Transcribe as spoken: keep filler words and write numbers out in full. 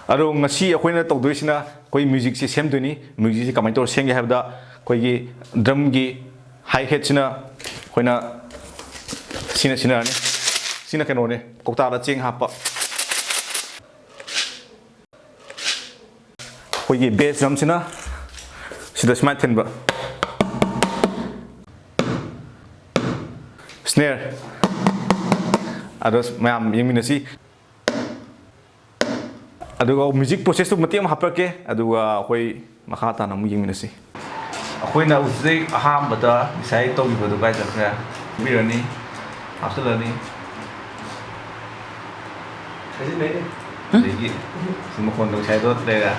ꯑꯗꯣ ꯉꯁꯤ ꯑꯩꯈꯣꯏꯅ ꯇꯧꯗꯣꯏꯁꯤꯅ ꯑꯩꯈꯣꯏ musicꯁꯦ ꯁꯦꯝꯗꯣꯏꯅꯤ꯫ Musicꯁꯦ ꯀꯃꯥꯏꯅ ꯇꯧꯔ ꯁꯦꯝꯒꯦ ꯍꯥꯏꯕꯗ, ꯑꯩꯈꯣꯏꯒꯤ drumꯒꯤ hi-hatꯁꯤꯅ ꯑꯩꯈꯣꯏꯅ ꯁꯤꯅ ꯁꯤꯖꯤꯟꯅꯔꯅꯤ꯫ ꯁꯤꯅ ꯀꯩꯅꯣꯅꯦ, ꯀꯧꯇꯥꯗ ꯆꯦꯡ ꯍꯥꯞꯄ꯫ ꯑꯩꯈꯣꯏꯒꯤ bass drumꯁꯤꯅ ꯁꯤꯗ ꯁꯨꯃꯥꯏꯅ ꯊꯤꯟꯕ꯫ Snare꯫ ꯑꯗꯣ ꯃꯌꯥꯝ ꯌꯦꯡꯃꯤꯟꯅꯁꯤ꯫ ꯑꯗꯨꯒ music processꯇꯨ ꯃꯇꯦꯛ ꯑꯃ ꯍꯥꯞꯄꯛꯀꯦ, ꯑꯗꯨꯒ ꯑꯩꯈꯣꯏ ꯃꯈꯥ ꯇꯥꯅ ꯑꯃꯨꯛ ꯌꯦꯡꯃꯤꯟꯅꯁꯤ꯫ ꯑꯩꯈꯣꯏꯅ ꯍꯧꯖꯤꯛ ꯑꯍꯥꯟꯕꯗ decide ꯇꯧꯈꯤꯕꯗꯨ ꯀꯥꯏ ꯆꯠꯈ꯭ꯔꯦ? ꯍꯥꯞꯄꯤꯔꯅꯤ, ꯍꯥꯞꯆꯤꯜꯂꯅꯤ꯫ ꯑꯗꯒꯤ ꯁꯤ ꯃꯈꯣꯟꯗꯣ ꯉꯁꯥꯏꯗꯣ ꯂꯩꯔꯦ꯫